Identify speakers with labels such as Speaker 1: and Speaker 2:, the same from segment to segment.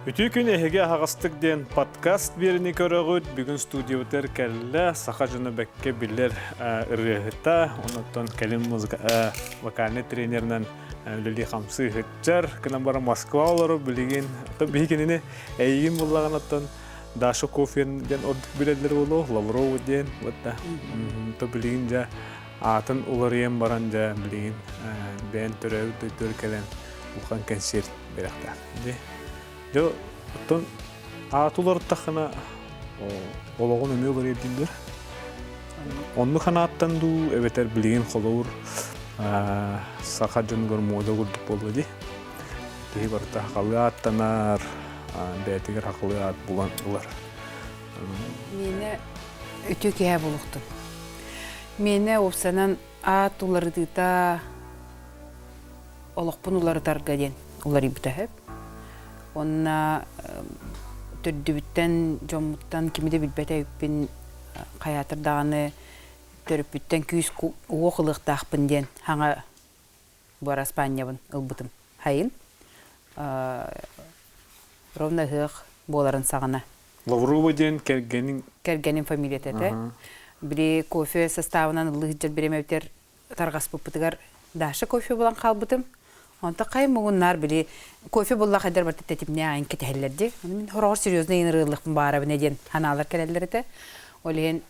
Speaker 1: Үтүө күн эһиги аһаҕастык диэн подкаст биэrini көрөҕүт. Бүгүн студиябытыгар кэллэ саха дьоно бэккэ билэр ырыаһыта, онон кэлин музыка вокальный тренеринэн үлэлии-хамсыы сылдьар. Гынан баран Москва олорор билигин. Биһи кинини эйигин буллаҕын оттон Даша Кофин диэн ордук билэллэр буолуо, Лаврова диэн. Вот да. То билигин дьэ аатын уларыйан баран дьэ билигин бэйэн төрөөбүт дойдугар кэлэн улахан кэнсиэрт биэрэхтээх. Дьэ оттон ааты уларыттаххына олоҕун эмиэ уларыйар дииллэр. Оннук ханааттан дуу эбэтэр билигин холобур саха дьонугар муода курдук буолла дии. Киһи барыта хахалыы ааттанар, бэйэтигэр хахалыы аат булан ылар.
Speaker 2: Миэнэ үтүө киһи буолуохтун. Миэнэ уопсанан аат уларытыыта олохпун уларытарга диэн уларыйбыта сөп. Уонна төрдүбүттэн, дьоммуттан кими да билбэт эбиппин хайаатар даҕаны төрөппүттэн күүс уох ылыахтаахпын диэн хаҥа бу араспаанньабын ылбытым. Хайын ровно ыһыах буоларын саҕана.
Speaker 1: Лаврова диэн кэргэниҥ
Speaker 2: Кэргэним фамилията этэ. Били кофе составынан ыллыы сылдьар бириэмэбитигэр тарҕаспыппытыгар Даша кофе булан хаалбытым. Онто хайа муҥуннаар били кофе буллах эдэр барыта тэтимнээх айан кэтэһэллэр дии. Ону мин хороҕор серьезно ыҥырыыллахпын баарабына диэн ханаалар кэлэллэр этэ. Ол иһин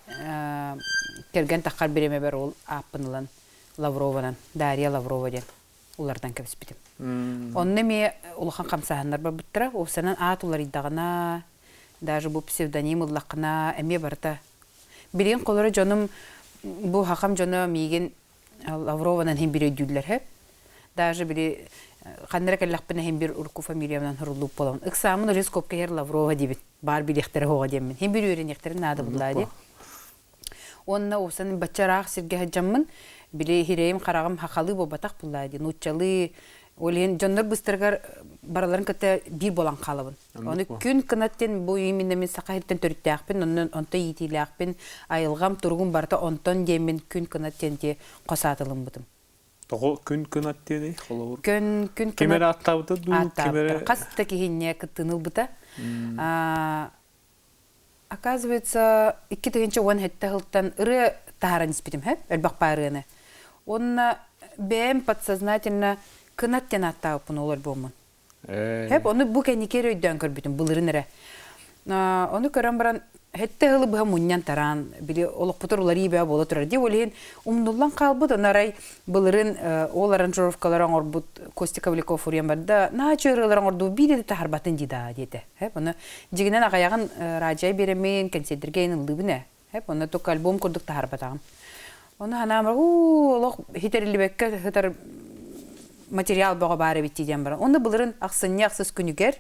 Speaker 2: кэргэн таххар бириэмэбэр ол ааппын ылан Лаврованан, Дарья Лаврова диэн уларытан кэбиспитим. Онно эмиэ улахан хамсааһыннар барбыттара. Уопсайынан аат уларыйдаҕына, даже бу псевдоним ыллаххына эмиэ барыта. Билигин холоро дьонум бу хахам дьоно миигин Лаврованан иһин бир өйдүүллэр сөп. Даже били ханна эрэ кэллэхпинэ иһин бир урукку фамилиямынан суруллубут буолабын. Ыксааммын олес скобка иһэр Лаврова диибин. Баар билиэхтэрэ оһоҕо диэммин. Иһин бир үөрэниэхтэрин наада буллаа дии. Уонна уопсан бачча ыраах сиргэ сылдьаммын, били сирэйим-хараҕым хахалыы буолбатах буоллаа дии, нууччалыы ол иһин дьоннор быстарыгар барыларын кытта биир буолан хаалабын. Ону күн кынат диэн бу именно мин саха сириттэн төрүттээхпин, онон онто иитиилээхпин, айылҕам, туругум барыта онтон диэммин күн кынат диэн дии хос аатылыммытым.
Speaker 1: Тоҕо күн кынат диэний холобур?
Speaker 2: Күн күн
Speaker 1: Ким эрэ ааттаабыта дуу, ким эрэ
Speaker 2: Хас да киһинньэ кыттыыны ылбыта. Оказывается, 2017 сылтан ырыа таһааран испитим, һэ, элбэх баарыаны. Уонна бэйэм подсознательно кынат диэн ааттаабыппын ол альбоммун. Хэп, ону бу кэнники эрэ өйдөөн көрбүтүм, былырын эрэ. Ону көрөн баран, хэттэ ыһылы быһа мунньан тараан, били олохпутугар уларыы бөҕө буола турар дии. Ол иһин умнуллан хаалбыт, ону арай былырын ол аранжировкалары оҥорбут Костя Ковлеков уруйан барда, наачы ырыалар оҥордуу биир да таһарбатын дии даа диэтэ. Хэп, ону дьигинэн аҕайаҕын радио биэрэммин, кэнсиэрдэргэ эн ыллыыбын ээ. Хэп, онно только альбом курдук таһарбатаҕым. Ону санаам уу, олох хитэриллибэккэ сытар материал бөҕө баар эбит дии диэн баран. Онно былырын ахсынньы ахсыс күнүгэр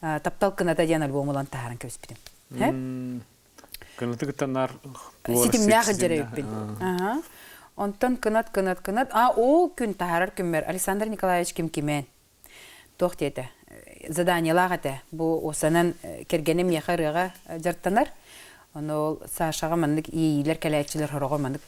Speaker 2: «Таптал кыната» диэн альбом ылан таһааран кэбиспитим. Хэп?
Speaker 1: Кынаты кытта наар
Speaker 2: Ситимнээх сылдьар эбиппин. Онтон кынат, кынат, кынат. А ол күн таһаарар күммэр Александр Николаевич Ким-Кимэн туох диэтэ заданиелаах этэ бу уосанан кэргэним миэхэ ырыаҕа дьарыктанар ону ол Сашаҕа маннык иэйиилэр кэлээччилэр сороҕор маннык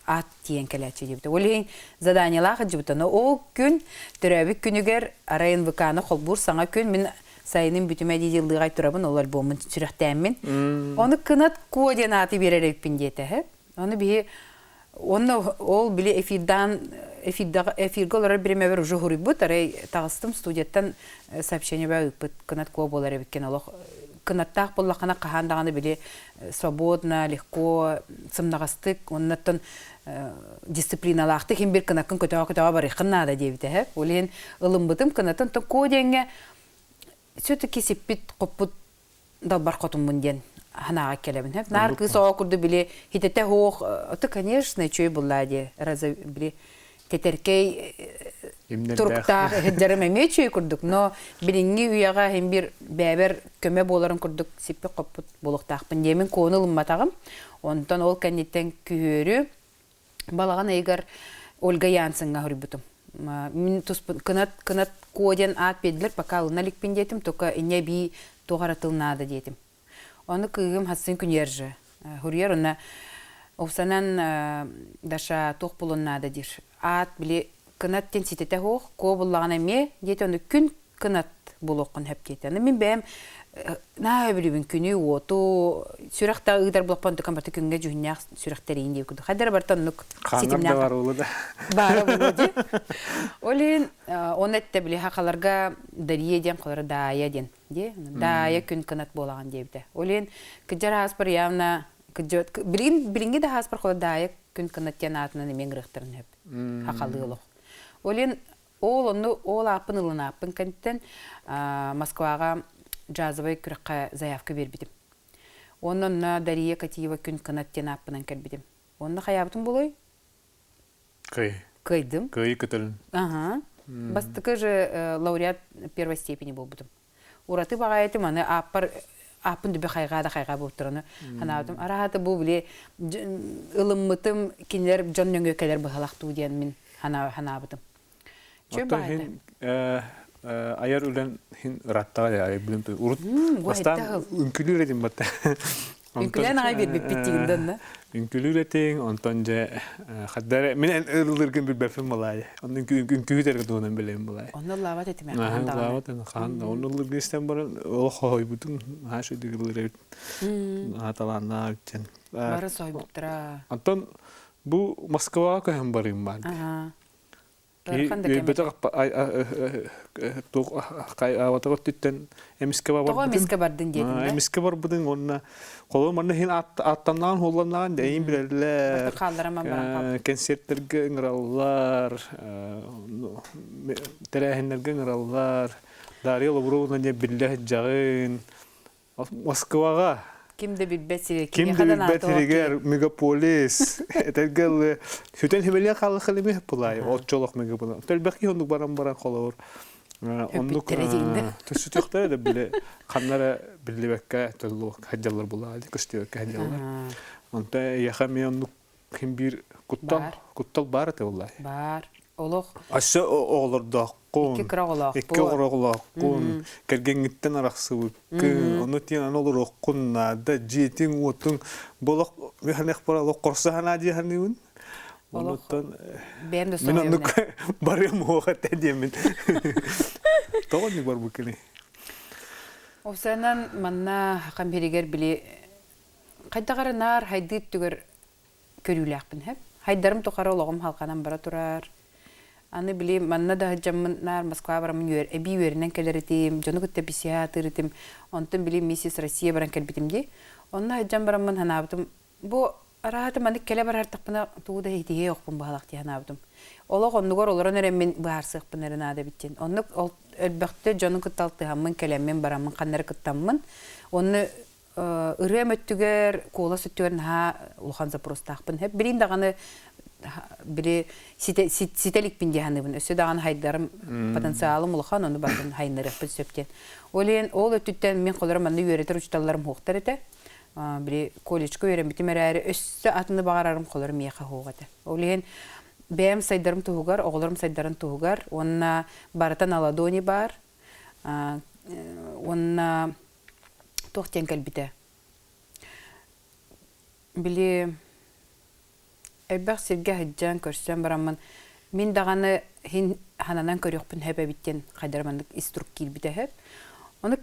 Speaker 2: аат тиийэн кэлээччи диэбитэ ол иһин заданиелаах сылдьыбыта но ол күн төрөөбүт күнүгэр арай НВК-ны холбуур саҥа күн мин сайынын бүтүмэ дии ыллыгай турабын ол альбоммун сүрэхтээммин ону кынат куо диэн ааты биэрэр эбиппин диэтэ ону биһи Уонна ол били эфирдаан эфиргэ олорор бириэмэбэр уже суруйбут, арай таҕыстым студияттан сообщение ыыппыт кынат куо буолар эбиккин олох кынаттаах буоллаххына хаһан даҕаны били свободно, легко, сымнаҕастык уоннаттан дисциплиналаахтык иһин бир кынаккын көтөҕө-көтөҕө барыаххын наада диэбитэ һэ. Ол иһин ылыммытым кынатын куо диэҥҥэ все-таки сиппит хоппут далбар хотуммун диэн санааҕа кэлэбин. Наар кыыс оҕо курдук били хитэтэ суох, это конечно үчүгэй буллаа дии. Раза били тэтэркэй туруктаах иһирдэрим эмиэ үчүгэй курдук, но билиҥҥи үйэҕэ иһин бир бэйэбэр көмө буоларын курдук сиппит-хоппут буолуохтаахпын диэмин куону ылымматаҕым. Онтон ол кэнниттэн күһүөрү балаҕан ыйыгар Ольга Янсеҥҥа суруйбутум. Мин туспун кынат кынат куо диэн аат биэрдилэр, пока ылына иликпин диэтим, только инньэ эбии туох эрэ тыл наада диэтим. Ону кыыһым хассын күнүөр же суруйар, уонна Овсанан Даша туох булун наада диир. Аат били кынат диэн ситэтэ суох, куо буллаҕына эмиэ диэтэ, ону күн кынат буолуоххун сөп диэтэ. Аны мин бэйэм наһаа сөбүлүүбүн күнү, уоту, сүрэх да ыытар буоллахпына онтукам барыта күҥҥэ дьүһүннээх сүрэхтэриин диэбит курдук. Хайдара барыта оннук
Speaker 1: Хааннар да
Speaker 2: ситимнээх
Speaker 1: баар буолуо да.
Speaker 2: баара буолуо дии. Ол иһин оны этте били хахаларга Дария диэн холоро Даайа диэн дии. Даайа күн кынат буолаҕын диэбитэ. Ол иһин кыдьар ааспар явно кыдьыбат билигин билиҥҥи да ааспар холоро Даайа күн кынат диэн аатынан эмиэ ыҥырыахтарын сөп. Хахалыы олох. Ол иһин Ол онну ол ааппын ылынааппын кэнниттэн Москваҕа джазовай күрэххэ заявка биэрбитим. Уонна онно Дария Катиева Күн Кынат диэн ааппынан кэлбитим. Уонна хайаабытым буолуой?
Speaker 1: Кый.
Speaker 2: Кыайдым.
Speaker 1: Кыайыы көтөлүн.
Speaker 2: Ага. Бастакы же лауреат первой степени буолбутум. Ураты баҕайытым аны ааппар ааппын дүбэ хайҕаа да хайҕаа буолтар ону ханаабытым. Араһата бу били ылыммытым кинилэр дьон нөҥүө кэлэр быһалахтуу диэн мин ханаабытым.
Speaker 1: Оттон иһин айар үлэн иһин ыраттаҕа дии айар билим урут бастаан үҥкүлүүр этим батта.
Speaker 2: Үҥкүлээн аҕай биэрбиппит диигин да онно.
Speaker 1: Үҥкүлүүр этиҥ, онтон дьэ хаддара мин ыллыргын билбэппин балаай. Онно үҥкүүһүт эргэ туһунан билэбин балаай.
Speaker 2: Онно ыллаабат этим хаан даҕаны.
Speaker 1: Ыллаабат этим хаан да. Онно ыллыргын истэн баран олох хоһойбутум наһаа үчүгэй ыллыр эбит. Талааннаах эбит
Speaker 2: Бары сойбуттара.
Speaker 1: Онтон бу Москваҕа көһөн барыым баар.
Speaker 2: Ыарахан да кэм
Speaker 1: Үөйбэтэх аабатах өттүттэн эмискэ
Speaker 2: Тоҕо
Speaker 1: барбытын
Speaker 2: эмискэ бардын диэтин да?
Speaker 1: Эмискэ барбытын уонна холобур манна иһин ааттаннаҕын хуолланнаҕын эйин билэллэр
Speaker 2: Барыта хааллараман баран хаалбыт.
Speaker 1: Концерттергэ ыҥыраллар, тэрээһиннэргэ ыҥыраллар. Дарья Лавровна диэн биллэ сылдьаҕын. Москваҕа
Speaker 2: Ким да билбэт сиригэр,
Speaker 1: ким да
Speaker 2: кимиэхэ да
Speaker 1: билбэт
Speaker 2: наада суох
Speaker 1: сиригэр мегаполис этэргэ дылы сүтэн химэлиэ хааллахха эмиэ пылай оччолох мегаполис элбэх киһи оннук баран баран холобур оннук
Speaker 2: Өппүттэрэ диин да.
Speaker 1: сүтүөхтэрэ да били ханна эрэ биллибэккэ төллүбэккэ сылдьаллар булаа көстүбэккэ сылдьаллар онто эйиэхэ эмиэ оннук ким биир куттал
Speaker 2: Баар.
Speaker 1: куттал баар этэ буоллаа
Speaker 2: Баар. Олох
Speaker 1: Өссө оҕолордооххун,
Speaker 2: икки кыра оҕолоохпун.
Speaker 1: Икки оҕолооххун, кэргэҥҥиттэн арахсыбыккын, ону тиэн аны олоруоххун наада, дьиэтиҥ-уотуҥ бу олох механех бара олох корсо санаа дии саныыбын. Онуттан
Speaker 2: Бэйэм да
Speaker 1: мин оннук барыам уох этэ диэммин. Тоҕо оннук барбыккыный?
Speaker 2: Овсянан манна хам биригэр били хайдах эрэ наар хайдыы өттүгэр көрүүлээхпин сөп. Хайдарым тухары олоҕум халҕанан бара турар. Аны били манна да сылдьаммын наар Москва бараммын үөр, эбии үөрэнэн кэлэр этим, дьону кытта билсиһэ сатыыр этим. Онтон били Миссис Россия баран кэлбитим дии. Онно сылдьан бараммын санаабытым, бу араата маннык кэлэ барартахпына тугу да иһитиһиэ охпун баһалах дии санаабытым. Олох оннугар олорон эрэммин быһаарсыахпын эрэ наада эбит диэн. Оннук ол элбэхтэ дьону кытта алтыһаммын, кэлэммин, бараммын, ханна эрэ кыттаммын. Онно ырыам өттүгэр, куолас өттүгэр наһаа улахан запростаахпын. Билин даҕаны били ситэ иликпин дии саныыбын. Өссө даҕаны хайдарым потенциалым улахан, ону барытын хайыннарыахпын сөп диэн. Ол иһин ол өттүттэн мин холоро манна үөрэтэр учууталларым суохтар этэ. Били колледжка үөрэммитим эрээри өссө атыны баҕарарым холоро миэхэ суох этэ. Ол иһин бэйэм сайдарым туһугар, оҕолорум сайдарын туһугар уонна барыта на ладони баар. Уонна туох диэн кэлбитэ били элбэх сиргэ сылдьан көрсөн бараммын мин даҕаны иһин хананан көрүөхпүн сөп эбит диэн хайдара маннык ис турук киирбитэ сөп ону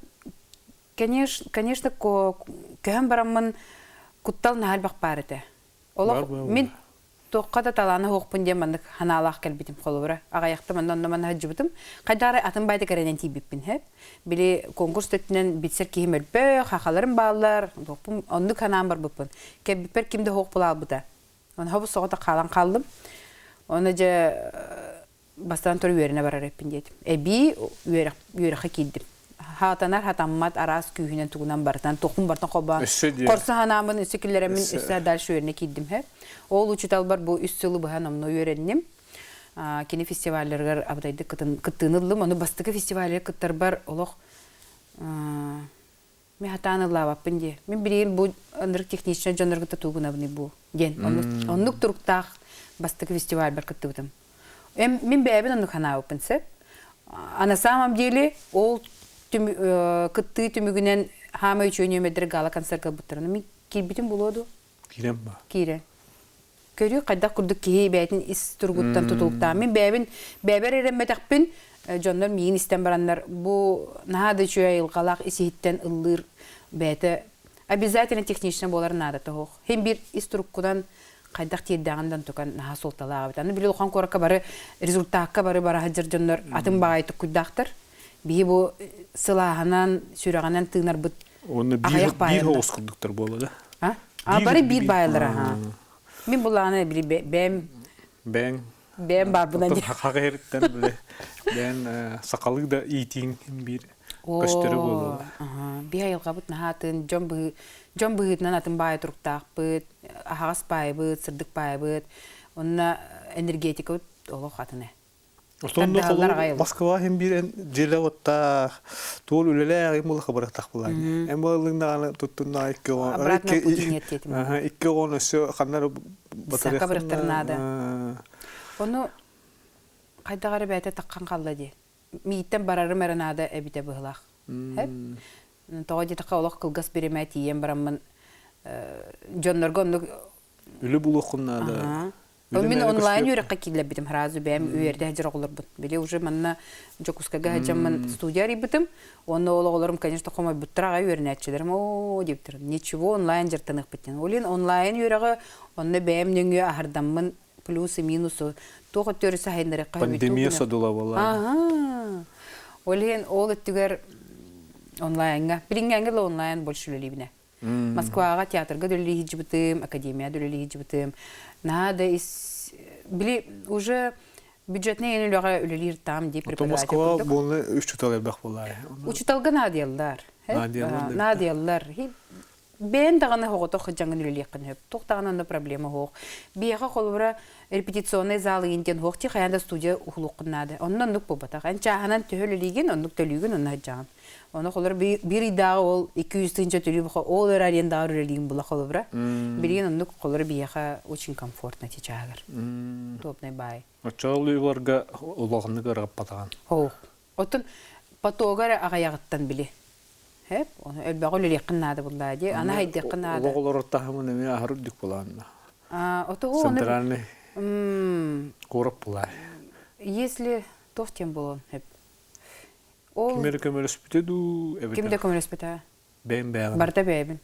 Speaker 2: конечно көһөн бараммын куттал наһаа элбэх баар этэ олох мин Туохха да талаана суохпун диэн маннык санаалаах кэлбитим холобура. Аҕыйахта манна онно манна сылдьыбытым. Хайдах эрэ атын баайда кэрэнэн тиийбиппин сөп. Били конкурс өттүнэн билсэр киһим өлбөх, хахаларым бааллар, туохпун оннук санаан барбыппын. Кэлбиппэр ким да суох булаалбыта. Ону хобус соҕотох хаалан хааллым. Ону дьэ бастаан туран үөрэнэ барар эппин диэтим. Эбии үөрэх, үөрэххэ киирдим. Хаатанар, хатаммат араас күүһүнэн тугунан барытан, туохпун барытын холбоон,
Speaker 1: Өссө диye.
Speaker 2: Хорсу ханааммын өссө киллэрэммин
Speaker 1: Өссө.
Speaker 2: Өссө дальше үөрэнэ киирдим. Хэ. Ол учууталбар бу үс сылы быһа номнуо үөрэнним. Кини фестивалларыгар абытайдык кыттыыны ыллым. Ону бастакы фестивальга кыттарбар олох Мин хатаан ыллаабаппын дии. Мин билигин бу ынырык техничнэй дьоннорго татуугунабыный бу диэн. Оннук туруктаах бастакы фестивальбар кыттыбытым. Мин бэйэбин оннук санаабыппын сөп. А на самом деле ол кыттыы түмүгүнэн хаамай үчүгэй нүөмэрдэр гала-концертка ылбыттарына мин киирбитим буолуо дуо?
Speaker 1: Киирэн ба.
Speaker 2: Киирэн. Көрүү хайдах курдук киһи бэйэтин ис туругуттан тутулуктаах. Мин бэйэбин бэйэбэр эрэммэтэхпин. Дьоннор миигин истэн бараннар бу наһаа да үчүгэй айылҕалаах ис-иһиттэн ыллыыр бэйэтэ обязательно технично буолар наадата суох. Хин биир ис туруккунан хайдах тиэрдэҕин да онтукан наһаа суолталаах эбит. Аны били улахан куоракка бары результакка бары бара сылдьар дьоннор атын баҕайы туккуйдаахтар. Биһи бу сылааһынан, сүрэҕинэн тыынарбыт
Speaker 1: Уонна
Speaker 2: аҕыйах
Speaker 1: биир
Speaker 2: баайаллар.
Speaker 1: оҕус курдуктар буолла да.
Speaker 2: А? А бары биир баайаллар аха. Мин булааны били бэйэм
Speaker 1: Бэйэҥ
Speaker 2: бэйэм баарбынан
Speaker 1: Оттон хаха иһириттэн били бэйэн сахалыы да иитииҥ биир көстөрө буолуо.
Speaker 2: Биһи айылҕабыт наһаа атын, дьон быһыы дьон быһыытынан атын баайа туруктаахпыт, аһаҕас баайбыт, сырдык баайбыт. Онно энергетикабыт олох атын ээ.
Speaker 1: Отонно
Speaker 2: Тардыһаллар аҕай олох.
Speaker 1: Москва иһин биир дьиэлэ-уоттаах, туол үлэлээх им була хабырахтах булаан. Эн буоллуҥ туттунна икки оҕо.
Speaker 2: Обратно пути нет диэтим.
Speaker 1: Икки оҕону өссө ханна
Speaker 2: Сакка бырахтар наада. Ону хайдах эрэ бэйэтэ таххан хаалла дии. Мииттэн барарым эрэ наада эбитэ быһылаах. Тоҕо диэтэххэ олох кылгас бириэмэ тиийэн бараммын дьоннорго оннук
Speaker 1: Үлэ булуоххун наада.
Speaker 2: Мин онлайн үөрэххэ кииллэрбитим сразу бэйэм үөрдэ сылдьар оҕолорбун. Били уже манна Дьокуускайга сылдьаммын студия арыйбытым. Уонна ол оҕолорум, конечно, хомойбуттар аҕай үөрэнээччилэрим оо диэбиттэр. Ничего онлайн дьарыктаныахпыт диэн. Ол иһин онлайн үөрэҕи онно бэйэм нөҥүө аһардаммын плюсы минусу туох өттүгэр сайыннарыахха
Speaker 1: Пандемия содула буолла.
Speaker 2: Аха. Ол иһин ол өттүгэр онлайҥҥа, билиҥҥээҥҥэ да онлайн больше үлэлиибинэ. Москваҕа театрга да үлэлии сылдьыбытым, академияҕа да үлэлии сылдьыбытым. Наһаа да ис... Били уже бюджетнай эн үлэҕэ үлэлиир там дии преподаватель
Speaker 1: Москва
Speaker 2: курдук.
Speaker 1: буолна учутал элбэх буоллаа.
Speaker 2: Учуталга наадыйаллар.
Speaker 1: Наадыйаллар.
Speaker 2: Наадыйаллар. Бэйэн даҕаны оҕото сылдьаҥҥын үлэлиэххин сөп. Туох даҕаны онно проблема суох. Биһиэхэ холобура репетиционный зал игин диэн суох ти хайаан да студия уһулуоххун наада. Онно оннук буолбатах. Эн чааһынан төһө үлэлиигин, оннук төлүүгүн, онно сылдьаҕын. Ону холобура биир ыйдааҕы ол 200 тыһыынча төлүү буха ол эрэ арендаҕар үлэлиигин була холобура. Билигин оннук холобура биһиэхэ очень комфортно ити чааһыгар. Удобный баай.
Speaker 1: Оччоҕо уларга улаханнык ырыппатаҕын.
Speaker 2: Оох. Оттон потога эрэ аҕыйаҕыттан били. Хэп, ону элбэҕи үлэлиэххин наада буллаа дии. Аны хайдыаххын наада.
Speaker 1: Олох олорор таһымын эмиэ аһар үрдүк булаанна.
Speaker 2: Отоҕу
Speaker 1: Центральный куорат булаа.
Speaker 2: Если туох тем буолуон сөп. Ол
Speaker 1: Ким эрэ көмөлөспүтэ дуу, эбэтэр
Speaker 2: Ким да көмөлөспөтө.
Speaker 1: Бэйэм бэйэҕин.
Speaker 2: Барыта бэйэбин.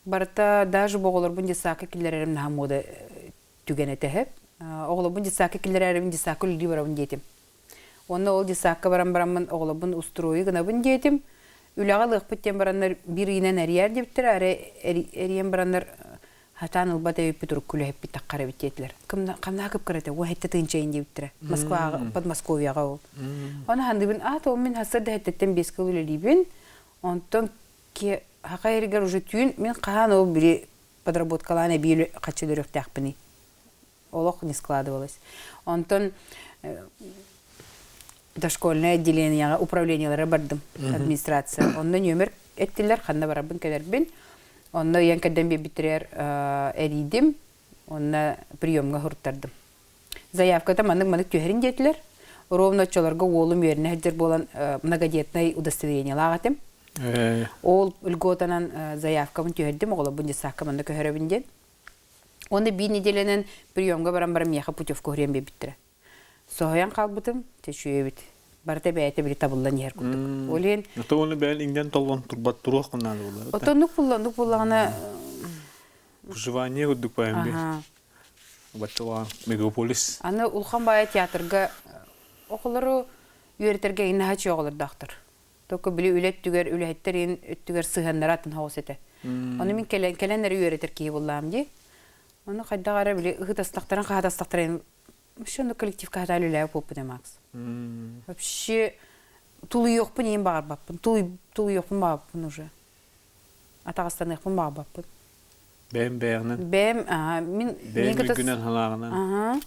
Speaker 2: Барыта даже бу оҕолорбун детсадка киллэрэрим наһаа муода түгэн этэ сөп. Оҕолорбун детсадка киллэрэрим детсадка үлэлии барабын диэтим. Уонна ол детсадка баран бараммын оҕолорбун устрою гынабын диэтим. Үлэҕэ ылыахпыт диэн бараннар биир ыйынан эрийээр диэбиттэрэ, арай эрийэн бараннар Хатаан ылбат эбиппит урукку үлэһиппит таххар эбит диэтилэр. Хамнаһа кып-кыра этэ, уон сэттэ тыһыынча диэбиттэрэ. Москваҕа, Подмосковьеҕа ол. Ону хандыбын, аат ол мин сарсыарда сэттэттэн биэскэ үлэлиибин. Онтон хака эригэр уже түүн мин хаһан ол били подработкалаан эбии хаччы өлөрүөхтээхпиний. Олох не складывалось. Онтон дошкольное отделениеҕа управлениелара бардым, администрация. Онно нүөмэр эттилэр, ханна барарбын кэлэрбин. Онно ыйан кэрдэн биэрбиттэригэр эрийдим, онно приемҥа суруттардым. Заявката маннык-маннык түһэрин диэтилэр. Ровно оччолорго уолум үөрэнэ сылдьар буолан многодетнай удостоверениелаах этим. Ол льготанан заявкабын түһэрдим, оҕолорбун детсадка манна көһөрөбүн диэн. Уонна биир неделянан приемга баран баран миэхэ путевка уһуруйан биэрбиттэрэ. Соһуйан хаалбытым, чэчүөйэбит. Барыта бэйэтэ били табыллан иһэр курдук. Ол иһин
Speaker 1: Ото оны бэйэн иҥнэн толлон турбат туруох наада буолла.
Speaker 2: Отоннук булла, оннук буллаҕына
Speaker 1: Выживание курдук байан бир. Батталаан мегаполис.
Speaker 2: Аны улахан баайа театрга оҕолору үөрэтэргэ иннаһаччы оҕолордоохтор. Только били үлэ өттүгэр, үлэһиттэр иһин өттүгэр сыһыаннара атын соҕус этэ. Ону мин кэлэн, кэлэн эрэ үөрэтэр киһи буллаам дии. Ону хайдах эрэ били ыһытастахтарын, хаһытастахтарын вообще ону коллективка хатаал үлэлээбит буолпут Макс. Вообще тулуйуохпун иһин баҕарбаппын. Тулуйуохпун баҕарбаппын уже. Атаҕастаныахпын баҕарбаппын.
Speaker 1: Бэйэм бэйэҕинэн.
Speaker 2: Бэйэм, мин
Speaker 1: бэйэм өйгүнэн халааҕынан.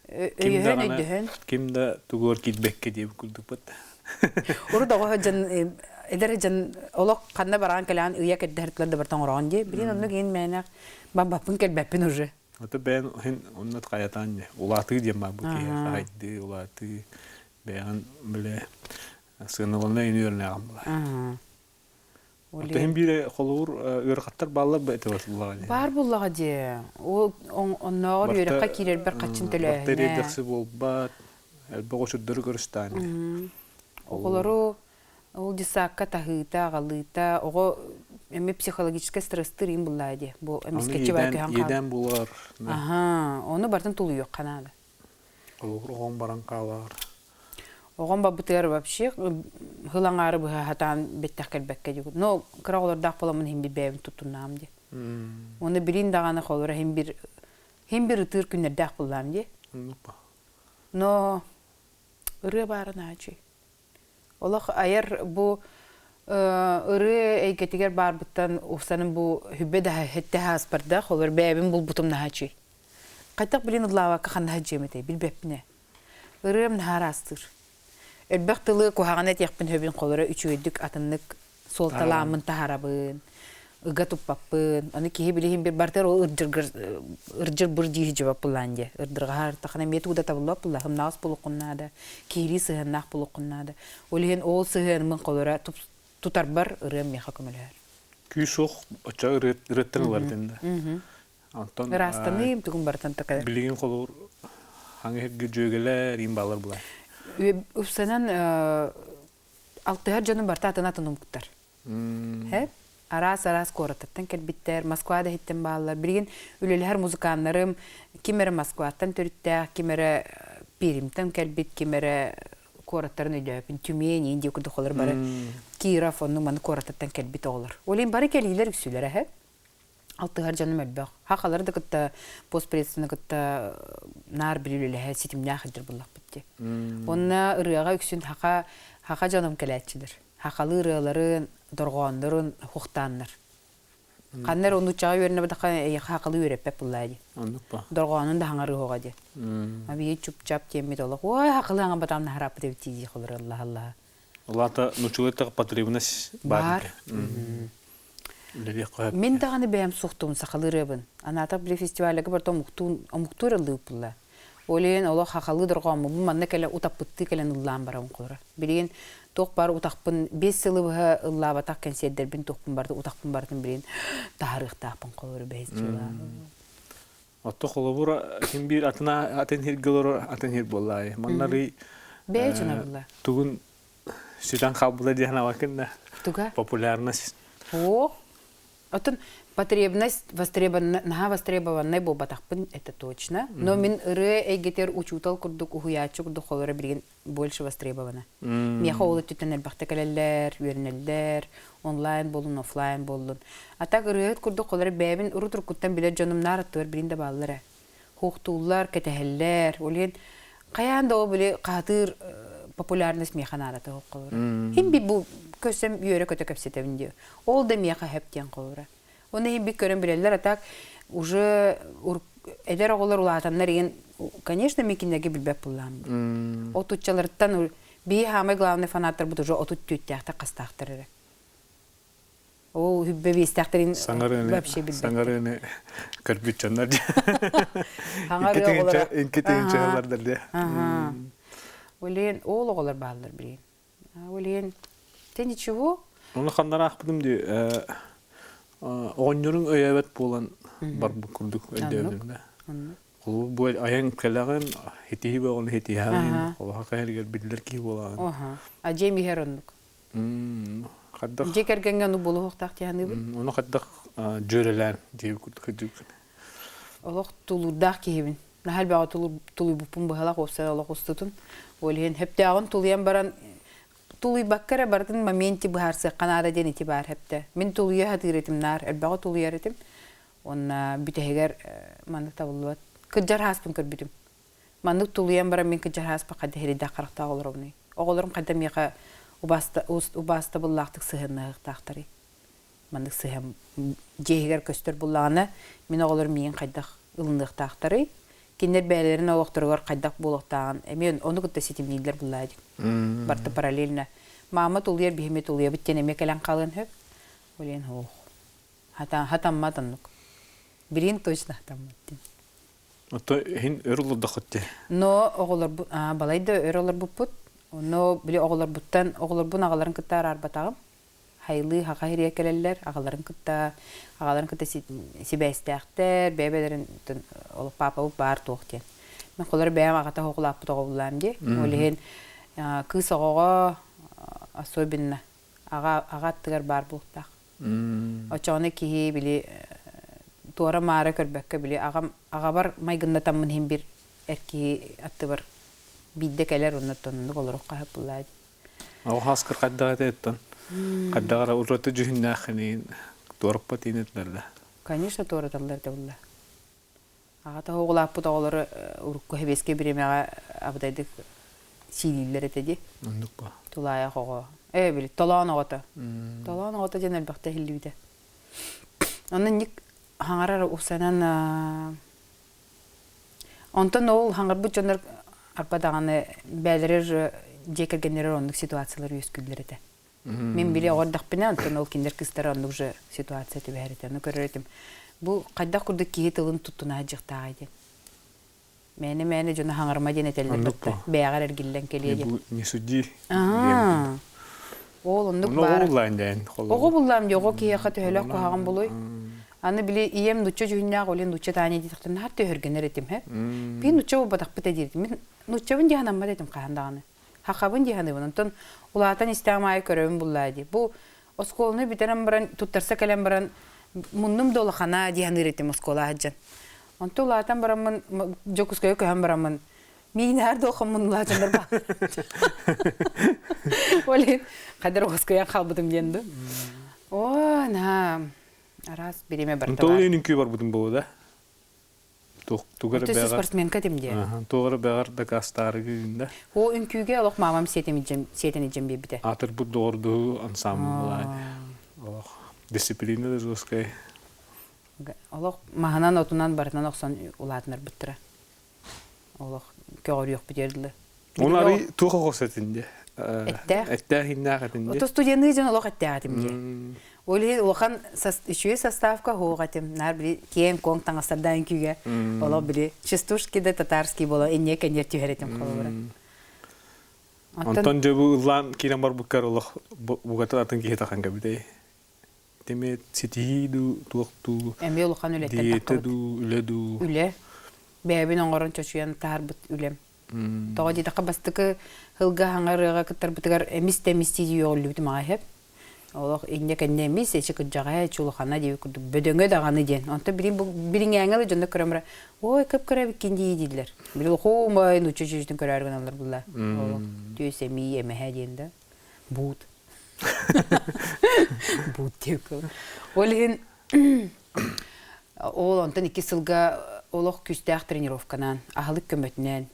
Speaker 2: Өйөһөн, өйдөһөн.
Speaker 1: Ким да тугуор киирбэккэ диэбит курдукпут.
Speaker 2: Урут оҕо дьон эдэр дьон олох ханна бараан кэлээн ыйа кэрдэһэртилэр да бартан оҥороон дии. Билин оннук иин мээнэх бамбаппын кэлбэппин уже.
Speaker 1: Ото бэйэн иһин онно хайатаан улаатыы диэн баар бу киһи хайдыы улаатыы бэйэҕин билэ сыаналана үөрэнэҕин була. Оттон иһин биир холобур ыарахаттар бааллар ба этэ буллаҕа дии.
Speaker 2: Баар буллаҕа дии. Ол оннооҕор үөрэххэ киирэрбэр хаччын төлөөһүнэ.
Speaker 1: Барта эриэдэхси буолбат, элбэх очурдары көрүстээн.
Speaker 2: Оҕолору ол детсадка таһыыта, аҕалыыта, оҕо эмиэ психологическай стресстыыр иин буллаа дии. Бу эмискэччи баар көһөн хаал.
Speaker 1: Иэдээн булар.
Speaker 2: Аха, ону бартын тулуйуохха наада.
Speaker 1: Холобур, оҕоҥ баран хаалар.
Speaker 2: Оҕом барбытыгар вообще сыл аҥаары быһа сатаан бэттэх кэлбэккэ дии. Но кыра оҕолордоох буоламмын иһин бэйэбин туттуннаам дии. Уонна билин даҕаны холобура иһин бир иһин бир ытыыр күннэрдээх буллаам дии. Но ырыа баара наачый. Олох айар бу ырыа эйгэтигэр баарбыттан уфсаным бу хүббэ да хэтте хааспардаах, олор бэйэбин булбутум наһаачый. Хайтах билин ыллаабакка ханна сылдьыам этэй, билбэппин ээ. Ырыам наһаа араастыыр. Элбэх тылы куһаҕан этиэхпин сөбүн холоро үчүгэйдик атыннык суолталааммын таһарабын, ыга туппаппын. Аны киһи билиһин бир бартыр ол ырдьыргыр ырдьыр быр дии сылдьыбат буллаан дии. Ырдырҕаһар тахана эмиэ тугу да табыллыбат булла. Ымнаҕас булуоххун наада, киһилии сыһыаннаах булуоххун наада. Ол иһин ол сыһыанымын холоро тутарбар ырыам миэхэ көмөлөһөр.
Speaker 1: Күүс суох оччо ырыаттан ылар да. Онтон
Speaker 2: Ыраастаныым тугун барытын такайар.
Speaker 1: Билигин холуур хаҥы сиргэ дьүөгэлэр иин баалар булар.
Speaker 2: Үпсэнэн алтыһар дьонум барыта атын атын омуктар. Һэ? Араас-араас куораттартан кэлбиттэр, Москва да иһиттэн бааллар. Билигин үлэлэһэр музыканнарым ким эрэ Москваттан төрүттээх, ким эрэ Пермьтэн кэлбит, ким эрэ куораттарын өйдөөпүн, Тюмень, Индия курдук олор бары Киров, оннук маны куораттартан кэлбит оҕолор. Ол иһин бары кэлиилэр үксүлэрэ һэ? Алтыһар дьонум элбэх. Хахалары да кытта постпредствоны кытта наар били үлэлэһэ ситимнээх сылдьар буоллахпыт дии. Уонна ырыаҕа үксүн хаха хаха дьонум кэлээччилэр. Хахалыы ырыаларын, дорҕооннорун хуохтааннар. Ханна эрэ нууччаҕа үөрэнэ эйиэхэ хахалыы үөрэппэт буоллаа дии.
Speaker 1: Оннук ба.
Speaker 2: Дорҕоонун да хаҥарыы оҕо дии. Абии чуп-чап диэммит олох. Ой, хахалыы хаҥарбатаҕым наһарааппыт эбит дии холор аллаһ аллаһа.
Speaker 1: Улаата нууччалыы потребность
Speaker 2: баар. Мин даҕаны бэйэм суохтуум сахалыы ырыабын. Анаатах били фестивальга барыта омуктуун омуктуур ыллыыппылла. Ол иһин олох хахалыы дорҕооммун манна кэлэ утаппыттыы кэлэн ыллаан барабын холоро. Билигин туох баар утахпын 5 сылы быһа ыллаабатах кэнсиэрдэрбин туохпун барытын утахпын барытын билигин таһаарыахтаахпын холоро бэһис дьыла.
Speaker 1: Отто холобура ким биир атына атын сиргэ олорор атын сир буоллаайы. Маннары
Speaker 2: Бэйэ дьоно булла.
Speaker 1: Тугун сүтэн хаалбыта диэн абакын да.
Speaker 2: Туга?
Speaker 1: Популярность.
Speaker 2: О, Оттон потребность востребованная, наһаа востребованнай буолбатахпын, это точно. Но мин ырыа эйгэтигэр учуутал курдук, уһуйааччы курдук холоро билигин больше востребована. Миэхэ ол өттүттэн элбэхтэ кэлэллэр, үөрэнэллэр, онлайн буоллун, офлайн буоллун. А так ырыаһыт курдук холоро бэйэбин урут-уруккуттан билэр дьонум наар аттыбар билин да бааллар ээ. Хуохтууллар, кэтэһэллэр. Ол иһин хайаан да ол били хаһытыыр популярность миэхэ наадата суох холобура. Хим би бу көрсөм үөрэ-көтө кэпсэтэбин диye. Ол да миэхэ хөп диэн холобура. Оны иһин би көрөн билэллэр, а так уже эдэр оҕолор улаатаннар иһин, конечно, мин кинилэргэ билбэт буллаам. Отуччаларыттан биһи самый главный фанаттарбыт уже отут түөттээхтэр хастаахтар эрэ. Ол хүббэ биэстээхтэрин вообще билбэт.
Speaker 1: Саҥарыыны көрбүт дьоннор Инки тыынчалар дии.
Speaker 2: Олен ол оҕолор бааллар билин. Олен те ничего.
Speaker 1: Оны ханнараахпытым дии оҕонньоруҥ өйөөбөт буолан барбыт курдук өйдөөбүтүм да. Холобур бу айан кэлэҕин хитиһи бөҕөнү хитиһэҕин холоха кэһэригэр биллэр киһи буолаҕын.
Speaker 2: А дьиэм иһэр оннук.
Speaker 1: Хайдах
Speaker 2: Дьиэ кэргэҥҥэ ону буолуохтаах дии саныыбын.
Speaker 1: Ону хайдах дьүөрэлээн дии курдук
Speaker 2: Олох тулуурдаах киһибин. Наһаа элбэҕи тулуйбуппун быһалах уопсай олох устутун. Ол иһин сөптөөҕүн тулуйан баран тулуйбакка эрэ барытын моменте быһаарсыахха наада диэн ити баар хэптэ. Мин тулуйа сатыыр этим наар, элбэҕи тулуйар этим. Уонна бүтэһигэр маннык табыллыбат. Кырдьар ааспын көрбүтүм. Маннык тулуйан баран мин кырдьар ааспа хайда иһирийдэх харахтаах олоробунуй? Оҕолорум хайда миэхэ убаастабыллаахтык сыһыаннаһыахтаахтарый? Маннык сыһыан дьиэ иһигэр көстөр буллаҕына, мин оҕолорум миигин хайдах ылыныахтаахтарый? Кинилэр бэйэлэрин олохторугар хайдах буолуохтааҕын эмиэ ону кытта ситимнииллэр буллаа дии. Барыта параллельно. Маама тулуйар, биһи эмиэ тулуйабыт диэн эмиэ кэлэн хаалыан сөп. Ол иһин ох. Хатаммат оннук. Билигин точно хатаммат диэн.
Speaker 1: Ото иһин өр олордоххут дии.
Speaker 2: Но оҕолорбут балай да өр олорбуппут. Но били оҕолорбуттан оҕолорбун аҕаларын кытта араарбатаҕым. Хайлыы хаха ириэ кэлэллэр, аҕаларын кытта аҕаларын кытта сибээстээхтэр, бэйэ-бэйэлэрин ол паапабыт баар туох диэн. Мин холор бэйэм аҕата оҕолааппыт оҕобулаам дии. Ол иһин кыыс оҕоҕо особенно аҕа аҕа аттыгар баар буолуохтаах. Оччоҕуна киһи били туора-маара көрбөккө били аҕам аҕабар майгыннатаммын иһин бир эр киһи аттыбар биирдэ кэлэр онно оннук олоруохха сөп буоллаа дии.
Speaker 1: Ол хаскыр хайдах этэ хайдах эрэ ураты дьүһүннээххиниин туораппат иин этилэр да.
Speaker 2: Конечно туораталлар этэ булла. Аҕата оҕолааппыт оҕолору урукку сэбиэскэй бириэмэҕэ абыдайдык сиилииллэр этэ дии.
Speaker 1: Оннук ба.
Speaker 2: Тулаайах оҕо. Ээ били толоон оҕото. Толоон оҕото диэн элбэхтэ иһиллибитэ. Онно инник хаҥарар усанан Онтон ол хаҥарбыт дьоннор арба даҕаны бээлэрэр дьиэ кэргэннэрэр оннук ситуациялар үөскүүллэр этэ. Мин били оҕо эрдэхпинэ, онтон ол кинилэр кыыстара оннук же ситуация түбэһэр этэ. Ону көрөр этим. Бу хайдах курдук киһи тылын туттуна сылдьыахтааҕый диэн. Мээнэ-мээнэ дьону хаҥарыма диэн этэллэр батта. Бэйэҕэр эргиллэн кэлиэ диэн.
Speaker 1: Не суди.
Speaker 2: Ол оннук баар.
Speaker 1: Оҕо буллаан диэн.
Speaker 2: Оҕо буллаам дии, оҕо киһиэхэ төһөлөөх куһаҕан булуй? Аны били ийэм нучча дьүһүннээх олен нучча Таня диэтэхтэринэ наһаа төһөргөнөр этим һэ. Бии нучча буолбатахпыт диир этим. Мин нуччабын дии санаммат этим хаһан даҕаны. Хахабын дии саныыбын. Онтон улаатан истэҕим аайы көрөбүн буллаа дии. Бу оскуоланы бүтэрэн баран, туттарса кэлэн баран муннум да улахана дии саныыр этим оскуола сылдьан. Онтон улаатан бараммын Дьокуускайга көһөн бараммын миинээр да улахан муннулаах дьоннор баар. Ол иһин хайдар оскуйан хаалбытым диэн дуу. Оо, наһаа араас бириэмэ барыта
Speaker 1: Тоҕо иһин үҥкүү барбытым буолуо да? Тугу эрэ
Speaker 2: Өттө
Speaker 1: бэҕэр
Speaker 2: спортсменка этим диэ.
Speaker 1: Туох эрэ бэҕэр дакаастаарыгын да.
Speaker 2: Оо, үҥкүүгэ олох маамам сиэтин илдьэн сиэтин илдьэн биэрбитэ.
Speaker 1: Аатырбыт доҕордоһуу ансаамбыла олох дисциплина да жесткай.
Speaker 2: Олох маһынан отунан барытынан охсон улаатынарбыттара. Олох көҕөрүөхпүт дылы.
Speaker 1: Оны арый туох оҕос этин дии?
Speaker 2: Эттээх.
Speaker 1: Эттээх иннээх этин дии.
Speaker 2: Ото студенныы дьон олох эттээх этим дии. Ол иһин улахан үчүгэй составка суох этим. Наар били киэҥ-куоҥ таҥастардаан күүгэ. Олох били частушки да татарский буола инньэ кэннир түһэр этим холобура.
Speaker 1: Онтон дьэ бу ыллаан киирэн барбыккар олох бугатын атын киһи тахан кэбитэй. Тими ситиһии дуу, туох дуу,
Speaker 2: Эмиэ улахан үлэттэн
Speaker 1: диета
Speaker 2: таххабыт.
Speaker 1: дуу, үлэ дуу.
Speaker 2: Үлэ. Бэйэбин оҥорон чочуйан таһаарбыт үлэм. Тоҕо диэтэххэ бастакы сылга хаҥа ырыаҕа кыттарбытыгар эмис да эмис дии үөҕүллүбүтүм аҕай сөп. Олох инньэ-кэннэ эмис, эчи кырдьаҕаһа, эчи улахана диэбит курдук бөдөҥө даҕаны диэн. Онтон билигин бу билиҥээҥи да дьонно көрөн баран, ой, кып-кыра эбиккин дии дииллэр. Били хомой нуучча чүчүтүн көрөөрү гыналлар булла. Олох түөс эмиий эмэһэ диэн да. Буут. Буут диэбит Ол иһин ол онтон икки сылга олох күүстээх тренировканан, аһылык көмөтүнэн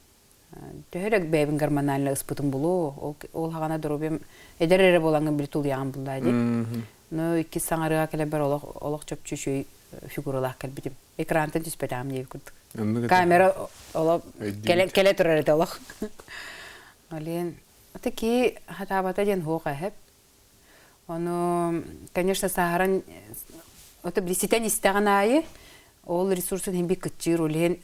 Speaker 2: төһө эрэ бэйэбин гормонально ыспытым булуо, ол хаҕана доруобуйам эдэр эрэ буолаҥҥын били тулуйаҕын буллаа дии. Но иккис саҥарыга кэлэрбэр олох олох чопчу үчүгэй фигуралаах кэлбитим. Экрантан түспэтэҕим диэбит курдук. Камера олох кэлэ, кэлэ турар этэ олох. Олен, аты кии хатаабата диэн хуох эһэп. Ону, конечно, сааһыран ото били ситэн истэҕин аайы ол ресурсын иһин бик кыччыыр, ол иһин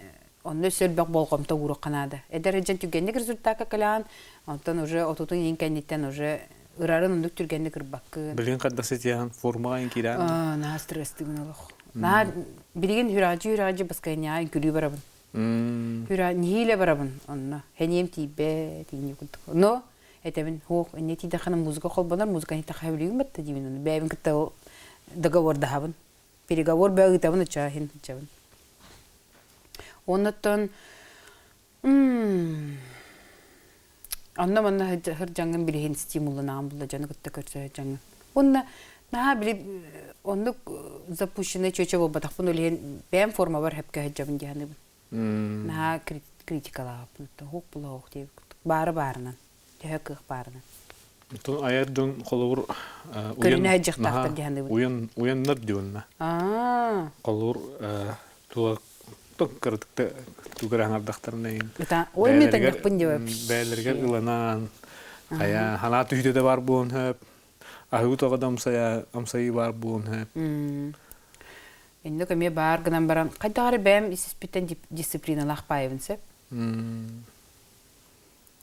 Speaker 2: онно өссө элбэх болҕомто ууруохха наада. Эдэр дьон түргэнник результакка кэлэҕин, онтон уже отутун иһин кэнниттэн уже ырарын оннук түргэнник ырбаккын.
Speaker 1: Билигин хайдах ситиһэн формаҕа ин киирэн?
Speaker 2: Наһаа стресстыыбын олох. Наһаа билигин хүрээдьи-хүрээдьи баскайньаа үҥкүлүү барабын. Хүрээ нэһиилэ барабын онно. Хэниэм тиийбэт, тиийинньи курдук. Но этэбин суох инньэ тиийдэххинэ музыка холбонор музыканы иһиттэххэ сөбүлүүгүн батта диибин ону бэйэбин кытта договордаһабын переговор бөҕө ыытабын ычча иһин ыччабын оннуттан онно манна сырдьаҥҥын билиһин стимулланаҕын булла дьону кытта көрсө сылдьаҥҥын уонна наһаа били оннук запущенный чүөчэ буолбатахпын ол иһин бэйэм формабар сөпкө сылдьабын дии саныыбын Наһаа критикалаабыппын оһох була оһох диэбит курдук. Баары баарынан. Төһө кыах баарынан.
Speaker 1: Оттон айар дьон холобур
Speaker 2: Көрүнэ дьахтаахтар дии саныыбын.
Speaker 1: Уйан уйаннар дионна.
Speaker 2: Аа.
Speaker 1: Холобур тула кыратыкта тугар аҥардахтарына иин.
Speaker 2: Ой мен таҥнахпын диэбэп.
Speaker 1: Бэйэлэригэр ыланан хайа ханаа түһүтэ да бар буолун хөп. Аһыы тоҕо да амсайыы бар буолун хөп.
Speaker 2: Иннок эмиэ баар гынан баран, хайдах эрэ бэйэм ис-испиттэн дисциплиналаах баайабын сөп.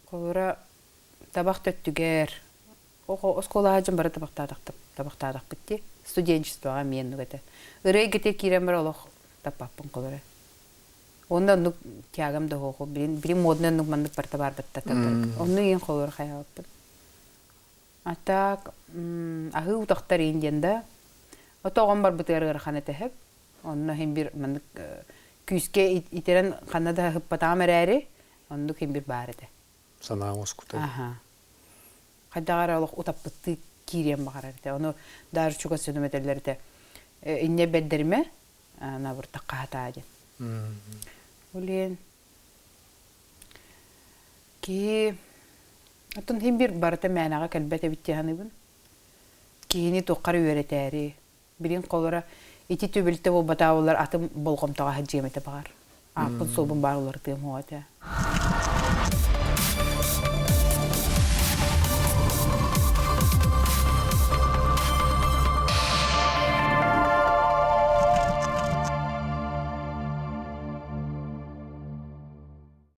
Speaker 2: Холобура, табах төттүгэр, Оскуолаҕа дьон бары табахтаатахпыт дии. Студенчествоҕа эмиэ оннук этэ. Ырыа эйгэтигэр киирэн баран олох таппаппын холоро. Онно оннук тягам да суох. Билин, билин модный оннук маннык барыта баарбыт Онну иин холоро хайаабаппын. А так, аһыы утахтар иин диэн да. Ото оҕом барбытыгар ыарахан этэ сөп. Онно иһин бир маннык күүскэ итирэн ханна да ыһыппатаҕым эрээри, оннук иһин бир баар этэ.
Speaker 1: Санаа оҥоскута.
Speaker 2: Аха. Хайдах эрэ олох утаппыттыы киириэн баҕарар этэ. Ону даже чугас дьонум этэллэр этэ. Инньэ бэрдэримэ, набыртахха хатаа диэн. Блин. Киһи оттон иһин бир барыта мээнэҕэ кэлбэт эбит дии саныыбын. Киһини туохха эрэ үөрэтээри, Билин холоро ити түбүлтэ буолбатаа буоллар атын болҕомтоҕо сылдьыам этэ баҕар. Ааппын суобун баар уларытыам суоҕа этэ.